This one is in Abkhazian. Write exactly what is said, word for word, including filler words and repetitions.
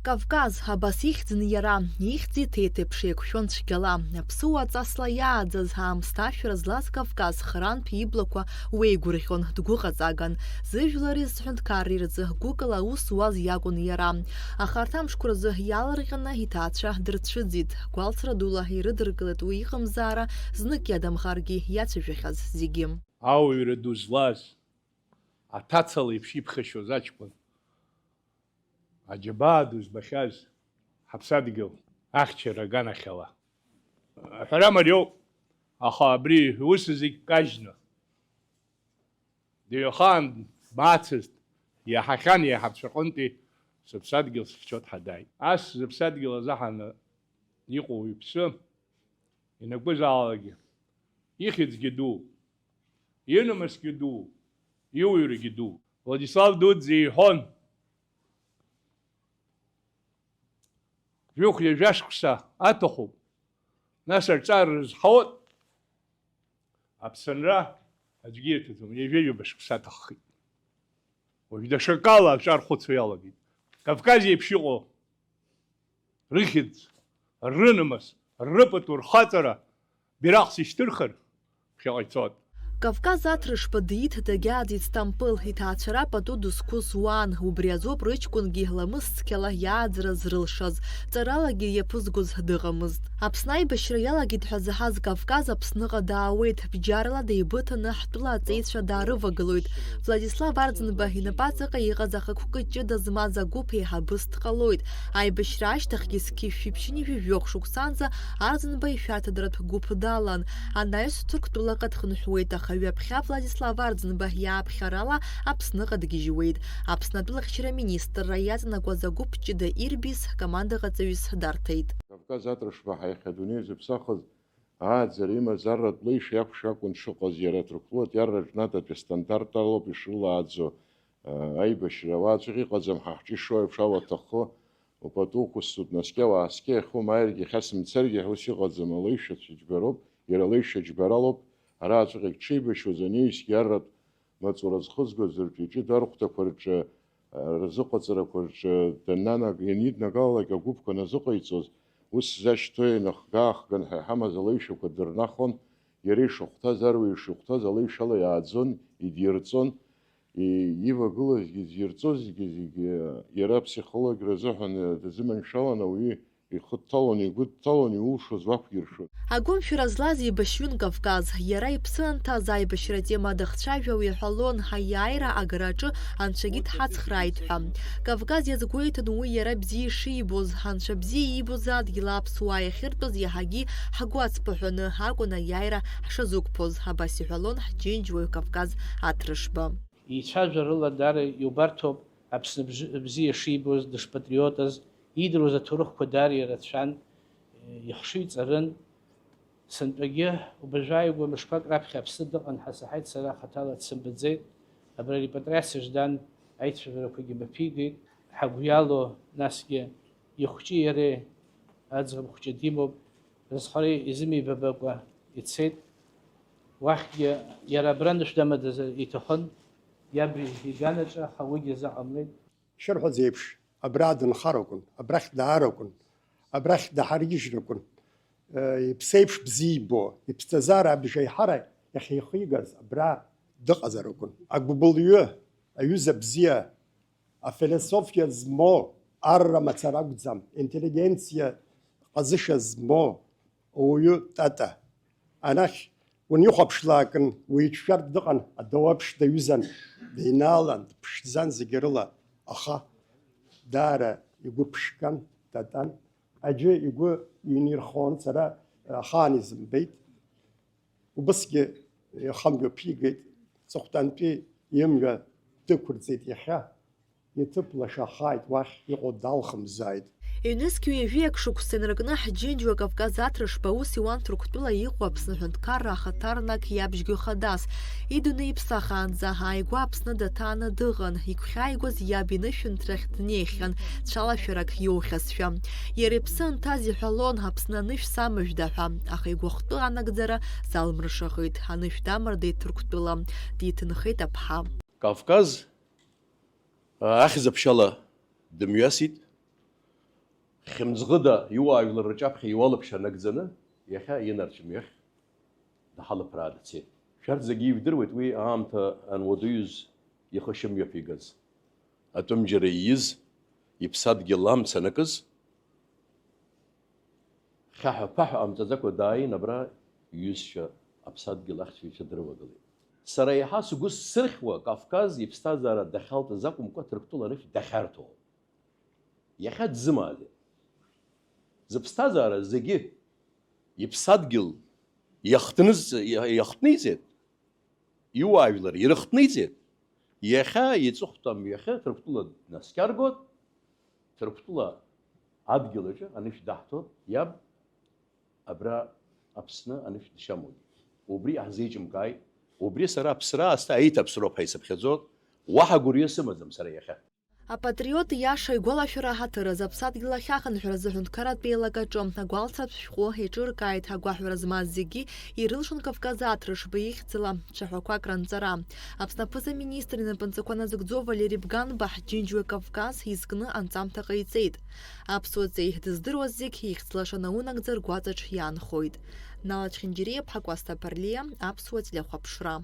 Кавказ, абас ихьӡын иара, ихьӡ иҭеиҭеиԥш еиқәшәон цәгьала. Аԥсуа ҵасла иааӡаз аамсҭашәара злаз Кавказ харантә иблақәа уеигәырӷьон, дгәыҟаҵаган. Зыжәлари зҳәынҭқарреи рзы гәыкала аус зуаз иакәын иара. Аха арҭ амшқәа рзы иаларҟьаны иҭаацәа дрыцәыӡит. Гәалсра дула ирыдыркылеит уи иҟамзаара, знык иадамхаргьы иацәажәахьаз зегьы. Ауаҩра ду злаз, аҭаца леиԥш иԥхашьоз аҷкәын, аџьабаа ду збахьаз, ҳаԥсадгьыл ахьчара аганахьала. Аҳәара мариоуп, аха абри ус зегь кажьны, дыҩхаан дмаацызт, иаҳахьан еиҳабацәа рҟынтәи сыԥсадгьыл сыхьчоит ҳәа дааит. Ас зыԥсадгьыл азаҳаны иҟоу иԥсы ианакәызаалакгьы, ихьӡгьы ду, инамысгьы ду, иуаҩрагьы ду. Владислав Дуӡӡа иҳәон, жәохә ҩажәа шықәса аҭахуп, нас арҵара рызҳауеит. Аԥсынра аӡәгьы иаҭаӡом, ҩажәа-ҩба шықәса аҭаххеит. Уажә даҽакала аҿар хәыцуа иалагеит. Кавказ еиԥш иҟоу рыхьӡ, рынамыс, рыпату, рхаҵара бираҟс ишьҭырхыр, ԥхьаҟа ицоит. Кавказ Аҭрышба диит дагьааӡеит Сҭампыл, иҭаацәара пату дызқәыз уан, убри азоуп рыҷкәынгьы ламыс цқьала иааӡара зрылшаз, ҵаралагьы иаԥызгоз дыҟамызт. Аԥсны аибашьра иалагеит ҳәа заҳаз Кавказ Аԥсныҟа даауеит, бџьарла деибыҭаны ҳтәыла аҵеицәа даарывагылоит. Владислав Арӡынба инапаҵаҟа иҟаз ахықәкы ҷыда змаз агәыԥ еиҳабыс дҟалоит. Аибашьра ашьҭахьгьы зқьи жәшәи ԥшьынҩажәи жәохә шықәсанӡа Арӡынба ишәарҭадратә гәыԥ далан. Анаҩс Ҭырқәтәылаҟа дхынҳәуеит, аха ҩаԥхьа Владислав Арӡынба иааԥхьарала Аԥсныҟа дгьежьуеит. Аԥсны атәылахьчара министрра иаҵанакуаз агәыԥ ҷыда ирбиз командаҟаҵаҩыс дарҭеит. Кавказ Атрышба ҳаиахьа адунеи зыԥсахыз ааӡара имаз арратә леишәа иакәшо акәын дшыҟаз, иара Ҭырқәтәылатә иарраҿы нататәи астандарт алоуп ишрылааӡо, аа, аибашьра ауаа аӡәыр иҟаӡам, ҳа ҳҿы ишоу еиԥш ауаҭаххо, упату уқәысҵоит, наскьа-уааскьа иахьумааиргьы, иахьа сымцаргьы ҳәа ус иҟаӡам, алеишәацәа џьбароуп, иара алеишәа џьбаралоуп, ара аҵәҟьагь дшеибашьуаз анаҩсгьы арратә маҵура зхызгоз рҿы, иҷыда архәҭақәа рҿы, рзыҟаҵарақәа рҿы даннанаг-, ианиднагалалак агәыԥқәа назыҟаиҵоз, ус зашьҭоу еинахга-аахган ҳәа иҳамаз алеишәақәа дырнахуан, иара ишахәҭаз, аруаҩы ишихәҭаз алеишәала иааӡон, идирҵон, и-, ивагылазгьы, изирҵозгьы зегьы иара аԥсихологра азыҳәан дазыманшәалан, ауаҩы ихы дҭалон, игәы дҭалон, иулшоз уақәиршәон. Агәымшәара злаз еибашьҩын Кавказ, иара иԥсы анҭаз аибашьра атема дахцәажәауа иҳәалон, ҳаиааира агараҿы анцәагьы дҳацхрааит ҳәа. Кавказ иазгәеиҭон уи иара бзиа ишибоз, анцәа бзиа иибоз адгьыл аԥсуаа иахьыртәыз иаҳагьы ҳгәы ацԥыҳәаны акәын аиааира ҳшазықәԥоз, абас иҳәалон ҳџьынџьуаҩ Кавказ Аҭрышба. Ицәажәарыла даара иубарҭоуп Аԥсны бжы-, бзиа шибоз, дышпатриотыз, иидыруаз аҭоурыхқәа даара ирацәан, ихшыҩҵарын. Сынтәагьы убажәааигәа мышқәак раԥхьа Аԥсны дыҟан ҳәа саҳаит, сара хаҭала дсымбаӡеит. Абра арепатриациа Ждан аицәажәарақәагьы маԥигеит. Ҳагәҩало, насгьы ихәҷи иареи, аӡӷаб хәҷы димоуп, рызхара изымеибабакәа ицеит. Уахьгьы иара абра анышә дамадазар иҭахын, иаб иганаҿы, аха уигьы азы ҟамлеит. Шәырҳәаз еиԥш, абра дынхар акәын, абрахь даара акәын, абрахь даҳаргьежьыр акәын. Э, иԥсеиԥш бзиа ибо, иԥсҭазаара абжеиҳара иахьихигаз абра дыҟазар акәын. Агәыбылҩы, аҩыза бзиа, афилософиа змоу, арра мацара акәӡам, интеллигенциа ҟазышьа змоу ауаҩы Тата. Анахь унихәаԥшлакын, уи иҿшәартә дыҟан, адауаԥш даҩызан, деинаалан, дԥшӡан зегьы рыла, аха даара игәы ԥшқан, Татан. Аӡәы игәы инирхон, сара ахаан изымбеит. Убысгьы ихамҩа ԥигеит, ҵыхәтәантәи имҩа дықәырҵеит иахьа. Иҭыԥ лашахааит, уахь иҟоу далхымзааит. Ҩнызқь ҩажәи акы шықәса инаркны ҳџьынџьуа Кавказ Аҭрышба аус иуан Ҭырқәтәыла иҟоу Аԥсны аҳәынҭқарра ахаҭарнак иабжьгьы хадас. Идунеи иԥсахаанӡа ааигәа Аԥсны даҭааны дыҟан, игәхьааигоз иаб инышәынҭрахь днеихьан, цәалашәарак иоухьазшәа. Иара иԥсы анҭаз иҳәалон, Аԥсны анышә самыжәда ҳәа, аха игәахәтәы анагӡара залмыршахеит, анышә дамардеит Ҭырқәтәыла, диҭынхеит аԥҳа. Кавказ, а, ахьӡ-аԥшьала дымҩасит, Хьымӡӷыда иуаажәлар рҿаԥхьа иуалԥшьа нагӡаны, иахьа инарцә мҩахь даҳалаԥраа дцеит. Шәарҭ зегьы ижәдыруеит уи аамҭа ануадаҩыз ихы шьамҩаԥигаз. Атәымџьара ииз, иԥсадгьыл амца анакыз, хьаҳәа-ԥаҳәа ҟамҵаӡакәа дааин абра иҩызцәа аԥсадгьыл ахьчаҩцәа дрывагылеит. Сара еиҳа сгәы сзырхьуа Кавказ иԥсҭазаара дахьалҵыз акәымкәа, Ҭырқәтәыла анышә дахьарҭо. Иахьа дзымаазеи? Зыԥсҭазаара зегьы иԥсадгьыл иахҭныз-, иахҭниҵеит, иуаажәлар ирыхҭниҵеит. Иахьа иҵыхәтәам ҩахьы Ҭырқәтәыла днаскьаргоит, Ҭырқәтәыла адгьыл аҿы анышә даҳҭоит, иаб абра Аԥсны анышә дшамоугьы. Убри иаҳзеиҿымкааит, убри сара аԥсра аасҭа аиҭаԥсроуп ҳәа исыԥхьаӡоит, уаҳа гәырҩа сымаӡам сара иахьа. Апатриот иаша игәалашәара аҳаҭыр азы аԥсадгьыл ахь ахынҳәра азы аҳәынҭқарратә еилакаҿы агәалсратә шәҟәы еиҿыркааит, агәаҳәара змаз зегьы ирылшон Кавказ аҭра шба ихьӡала цәаҳәақәак ранҵара. Аԥсны аԥыза-министр инапынҵақәа назыгӡо Валери Бганба Ҳџьынџьуа Кавказ изкны анҵамҭа ҟаиҵеит. Аԥсуа ҵеи дыздыруаз зегь ихьӡ лаша наунагӡа ргәаҵаҿ иаанхоит. Нала Чхинџьириа-иԥҳа Кәасҭа Ԥарлиа, Аԥсуа телехәаԥшра.